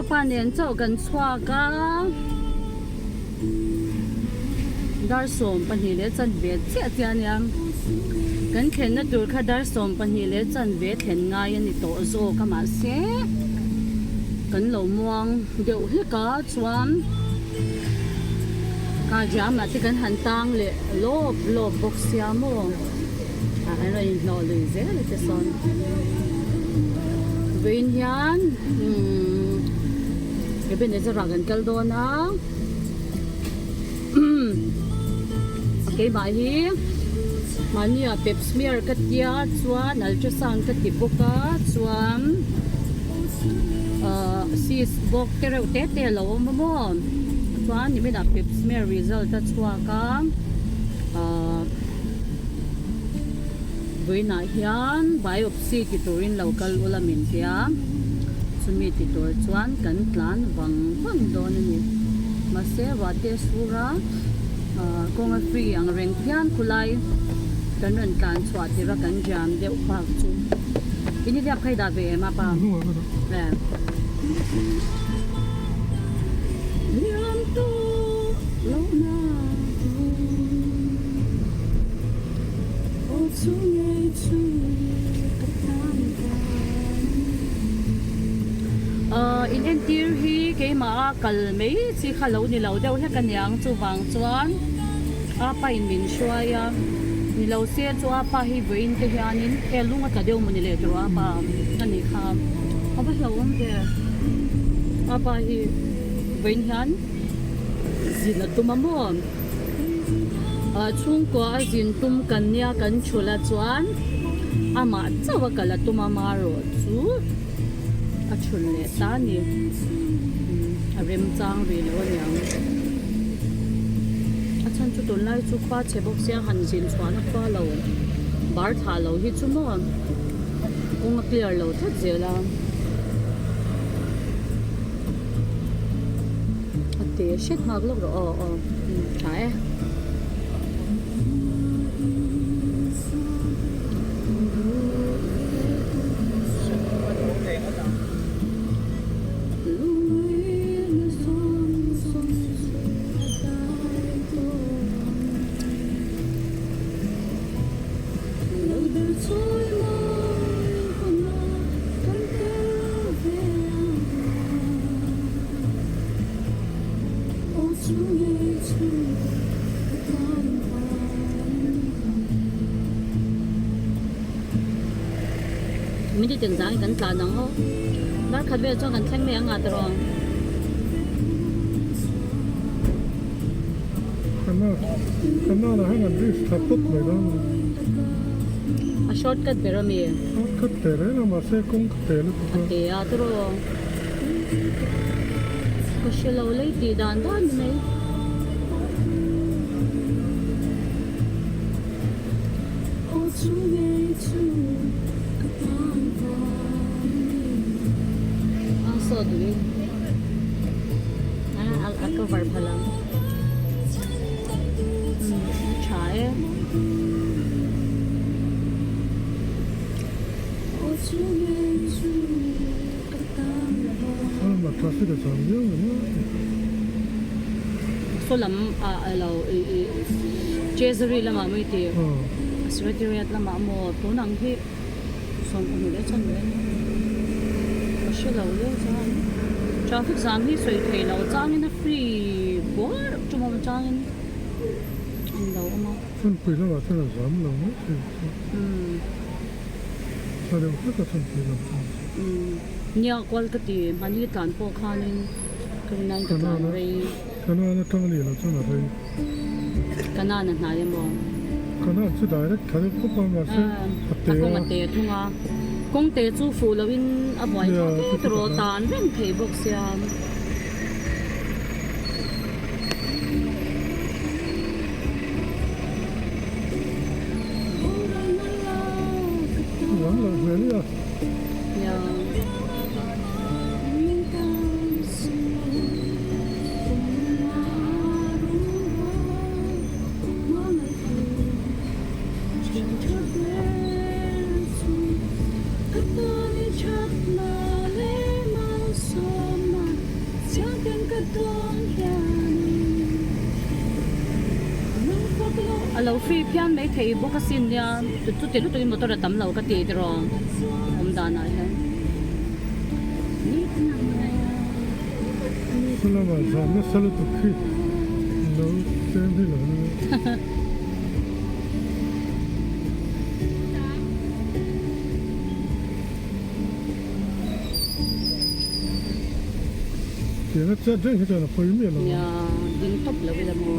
Apa nen chauh kan chhuak a, dar 12 leh chanve chiah chiah a nia. Kan thlenna tur kha dar 12 leh chanve thlen ngai a ni tawh zawk a mahse kan lo muang deuh hlek a chuan car jam ah te kan han tang leh lawp lawp bawk sia maw. Ah an rawn inhlawh lui zel a che sawn. Vawiin hian umm Ebenezer ah kan kal dawn a keimah hi mahni ah pep smear ka tia chuan ultrasound ka ti bawk a chuan ah cyst bawk te reuh te te a lo awm a maw chuan nimin ah pep smear result a chhuak a ah. Vawiinah hian biopsy ti turin lo kal ula min ti a, chumi ti tur chuan kan tlan vang vang dawn a ni. Mahse ruahte sura kawng a free ang reng phian khulai kan rawn tlan chhuah tir a kan jam deuh bak chu. In i hliap kha i dah ve em a pa? In entir hi keimah a kal mai chi kha lo ni lo deuh hlek aniang chuvang chuan a pa in min hruai a ni lo se chu a pa hi vawiin te hianin he lung a tla deuh mawni leh tur a pa a nih kha a va hlauhawm ve a pa hi vawiin hian zin a tum a maw. Ah chhungkua a zin tum kan nia kan thul a chuan amah chauh a kal a tum a marawh chu a thul leh ta a ni a remchang rih lo aniang a chhan chu tunlai chu khua chhe bawk sia han zin chhuahna khua lo bar thlah lo hi chu maw kawng a clear lo tlat zel a. A te hret nghak lawk rawh aw aw tha e. Min ti teng zang in kan tlan ang aw dar khat vel chuan kan thleng mai ang a tawrh. Kanana hian an risk tha phawt mai dawn a ni. A short cut ber a mi? Short cut teh reng a mahse kawng ka teh lutuk a. A teh a tawrh. Ka hre lo lei tih dan dan ni mai. A saw duh in a cover phal ang a tha e. Saw lam ah alo ih ih treasury lamah maw i ti secretariat lamah maw tun ang hi 12 leh chanve a nia ka hre lo leh chuan traffic jam hi sawi thei lo changin a free buar tum awm changin an lo awm a. Chhanpui lamah chuan a zam lo mai thei chu. Tha deuh hlek a chhanpui lam chu. Nia kual ka ti mahni tlan pawh khanin ka rin aiin ka tlan rei. Kanan atang a nih loh chuan a rei. Kanan a hnai emaw? Kanan chu direct tha deuh khawp a mahse a te a. A kawng a te thung a. Kawng te chu fuh loin a buai thlak hle tawh tan reng thei bawk sia. Lam loh hmel i a. A lo free phian mai thei bawk asin nia chuti lutukin motor a tam lo ka ti tiraw awm danah hian. Chulama zan nasa lutuk khi lo tlem hi lo nia. Tiang a chet reng hi chuan a pawi miah lo. Nia, ding tawp lo ila maw.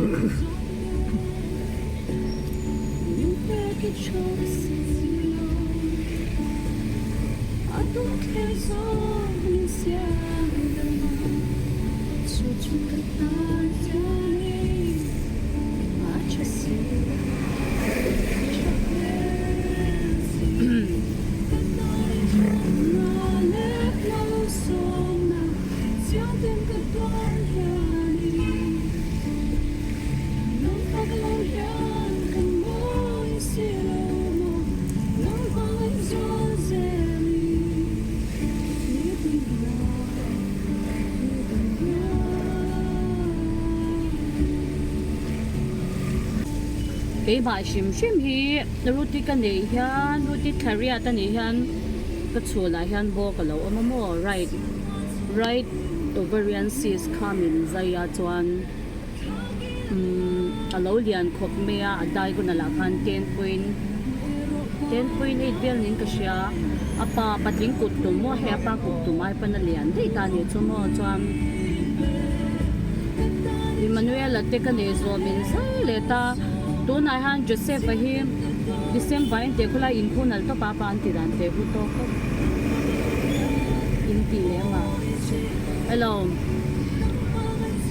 Keimah hrim hrim hi Ruti ka neih hian Ruti thla riat a nih hian ka chhunah hian bawk a lo awm a maw right right ovarian cyst kha min zai a chuan umm a lo lian khawp mai a a diagonal ah khan ten point ten point eight vel niin ka hria a pa patling kut tum maw hei a pa kut tum ai pawn a lian daih ta a nih chu maw chuan Emmanuel-a te ka neih zawh min zai leh ta tunah hian Joseph-a hi December a inteh khawlai inkhun nalh tawp a pa an tih dan teh hu tawk tawp in tih leh anga hello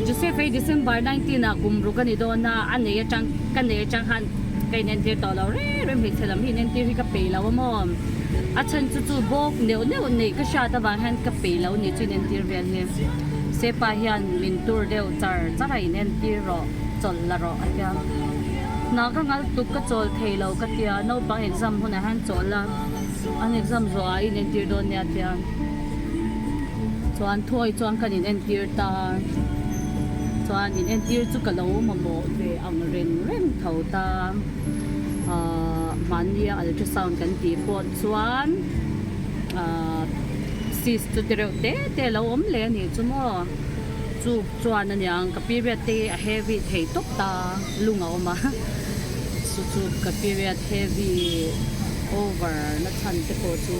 Joseph hei December 19 ah kum ruk a ni dawn a a nei atang ka nei atang khan ka inentir tawh lo reng reng hmeichhe lam hi inentir hi ka peih lo a maw a chhan chu chu bawk neuh neuh neih ka hriat avang hian ka peih lo ni chu inentir vel hi sepa hian min tur deuh char char a inentir rawh chawlh la rawh a tia hna ka ngal tuk ka chawl thei lo ka tia naupang exam hunah hian chawl a an exam zawh ah inentir dawn nia tia chuan thuawi chuan kan inentir ta chuan inentir chu ka lo mamawh ve ang reng reng tho ta ahh mahnia ultrasound kan tih pawh chuan ahh cyst chu ti reuh te te a lo awm leh a nih chu maw chu chuan aniang ka period te hi a heavy thei tawp ta lung a awm a chu chu ka period heavy over na chhan te pawh chu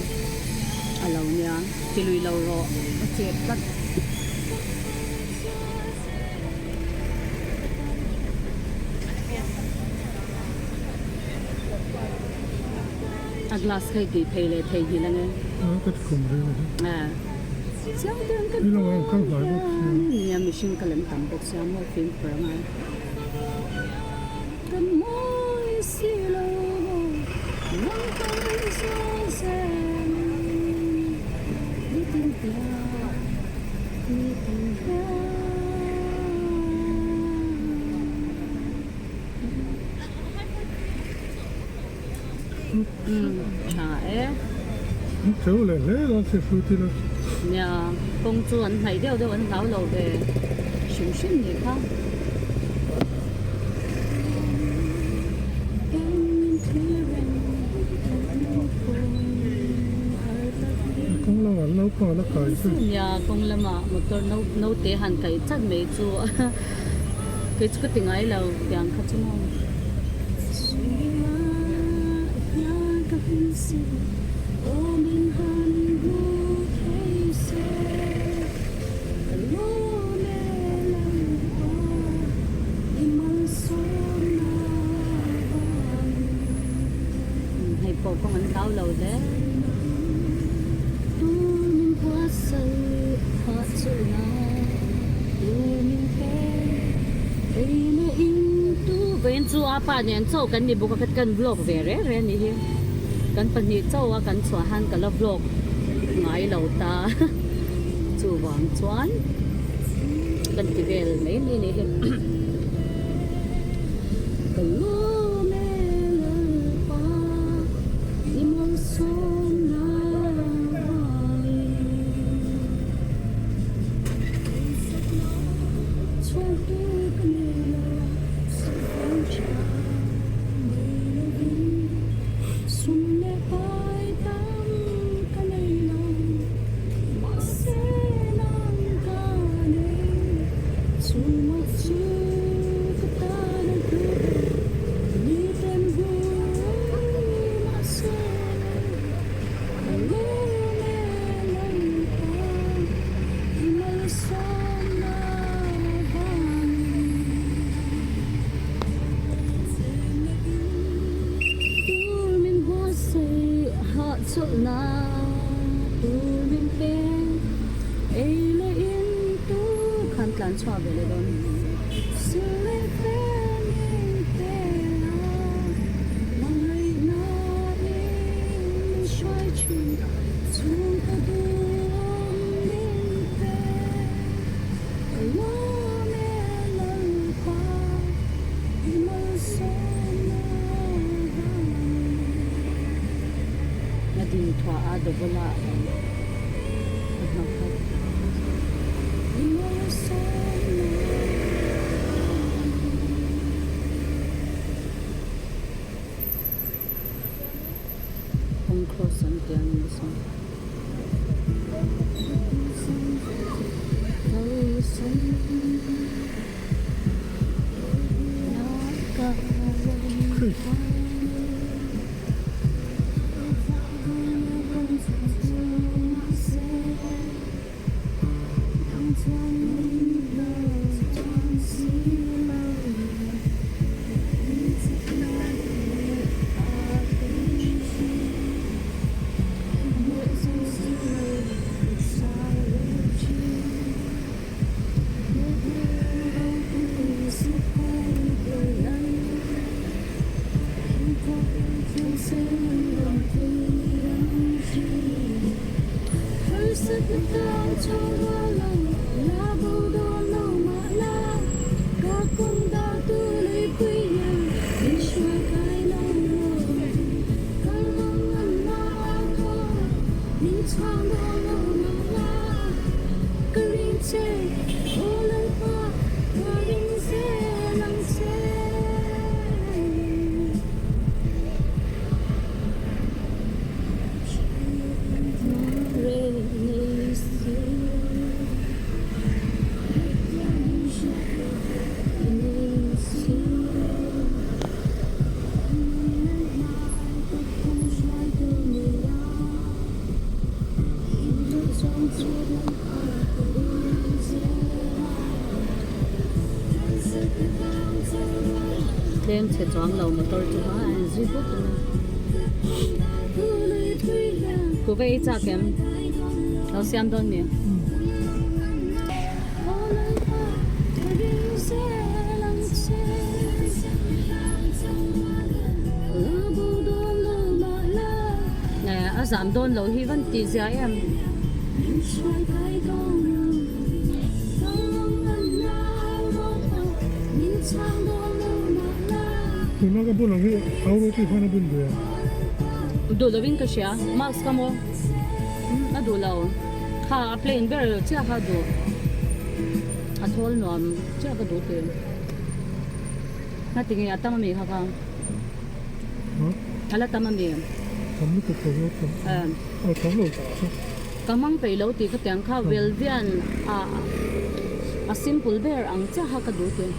a lo nia ti lui lo rawh a chep tlat. A glass kha i tih thei leh thei nghilh ange. Ka ti khum reng a ni. Chiang te an ka dawn hian nia mihring ka lem tam bawk sia maw fimkhur a ngai. Kan mawi si lo nang ka ngaihzawn zel nitin hian nitin hian. Umm tha e. An cheu leh hle dawn si fruit ila. Nia kawng chu an hnaih deuh deuh an hlau lo ve hrim hrim nih kha. Kawng lamah naupang a la kai chu. Nia kawng lamah motor naute han kai chat mai chu kei chu ka ti ngai lo tiang kha chu maw. Hei pawh kawng an hlau lo hle. Vawiin chu a pa nen chaw kan ni bawk a kan vlog ve reng reng a nih hi. Kan pahnih chaw a kan chhuah han ka la vlog ngai lo ta chuvang chuan kan ti vel mai mai a nih hi. Ka lawm e Lalpa i malsawmna vangin. A din thuah a double ah a hma khat. Kawng cross an tih ang nasa. Tlem chhe chuang lo motor chu a an zui bawk a Kuva ei chak em? Lo siam dawn mi? A zam dawn lo hi van tih zia em? Tuna ka bun ang hi auro tih khan a bun ve a. Duh lovin ka hria, mask ka maw? A duh lo. Kha a plain ber chiah kha a duh. A thawl nuam chiah ka duh tih. Ngatinge a tam a mi kha kha? A la tam a mi? Tam lutuk lo a tam. A tam lo tak chu. Ka hmang peih lo tih ka tiang kha Velvian a a simple ber ang chiah kha ka duh tih.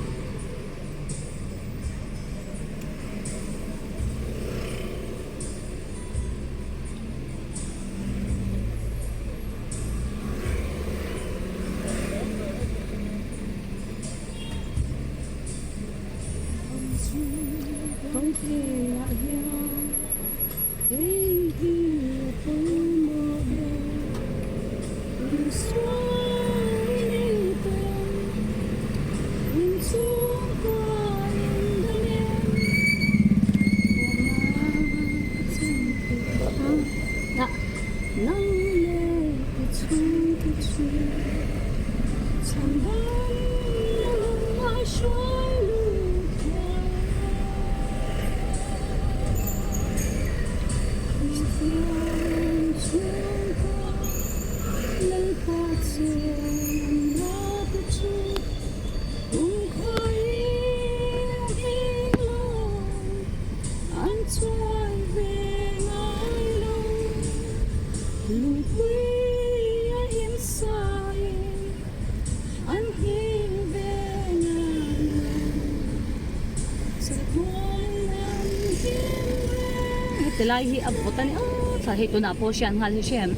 Helai hi a vawt a ni aw thla hei tunah pawh hriat nghal hi hrem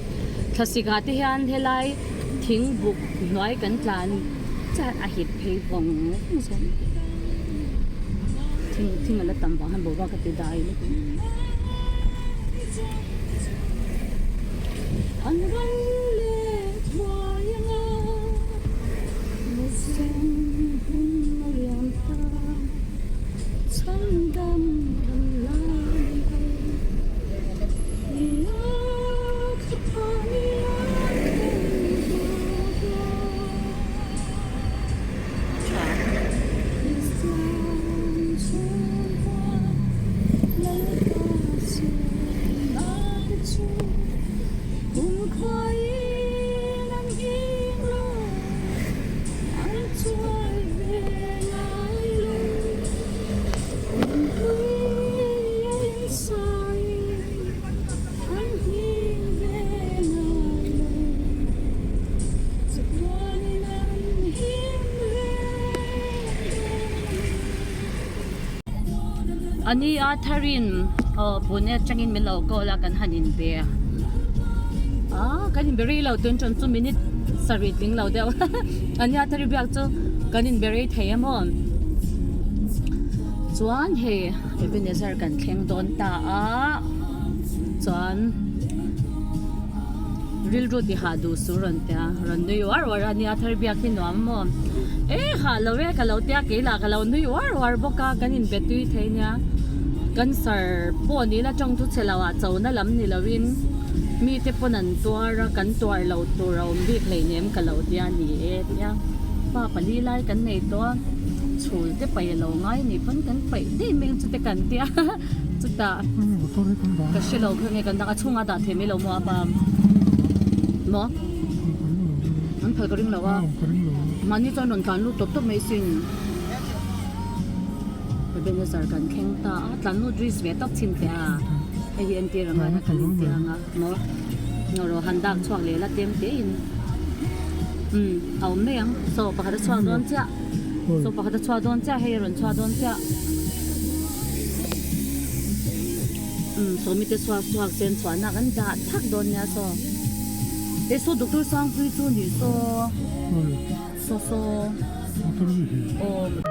thlasik ah te hian helai thing buk hnuai kan tlan chiah a hit phei vawng vawng zawk thing thing a la tam vang hian boruak a ti dai lutuk an ral leh thuai anga mihring hun a liam ta. Chhandam kan la ni lo Ni a thla pha ni a thleng hma Tha Kristian chhungkua Lalpa siamna te chu Kumkhuain an him lo An chuai ve A ni a tharin aw Pune atangin min lo call a kan han inbe a kan inbe rei lo tun ṭan chu minute sarih tling lo deuh a nia thari biak chu kan inbe rei thei a maw chuan hei Ebenezer kan thleng dawn ta a chuan rilru ti hah duh su rawn tia rawn nui uar uar a nia thari biak hi nuam maw e hah lo e ka lo tia kei lah ka lo nui uar uar bawk a kan inbe tui thei nia cancer pawh ni la tawng thu chhe lo ah cho na lam ni lo in mite pawn an tuar a kan tuar lo tur a awm bik hleinem ka lo tia ni e tia pa pali lai kan nei tawh a chhul te paih a lo ngai a nih pawn kan paih daih mai ang chute kan tia chutah ka hre lo kha nge kan dak a chhungah dah thei mai lo maw a pa maw an phal ka ring lo a mahni chuan rawn tlan lut tawp tawp mai sin. Ebenezer kan thleng ta a tlan lut risk ve tawp chhin teh a hei hi entir ang a kan inti ang a maw rawh han dak chhuak leh la tlem te in umm a awm mai ang saw pakhat a chhuak dawn chiah saw pakhat a chhuak dawn chiah hei a rawn chhuak dawn chiah umm saw mite chhuak chhuak sen chhuahna kan dah thak dawn nia saw he saw doctor Sangpui chu ni saw saw saw aw.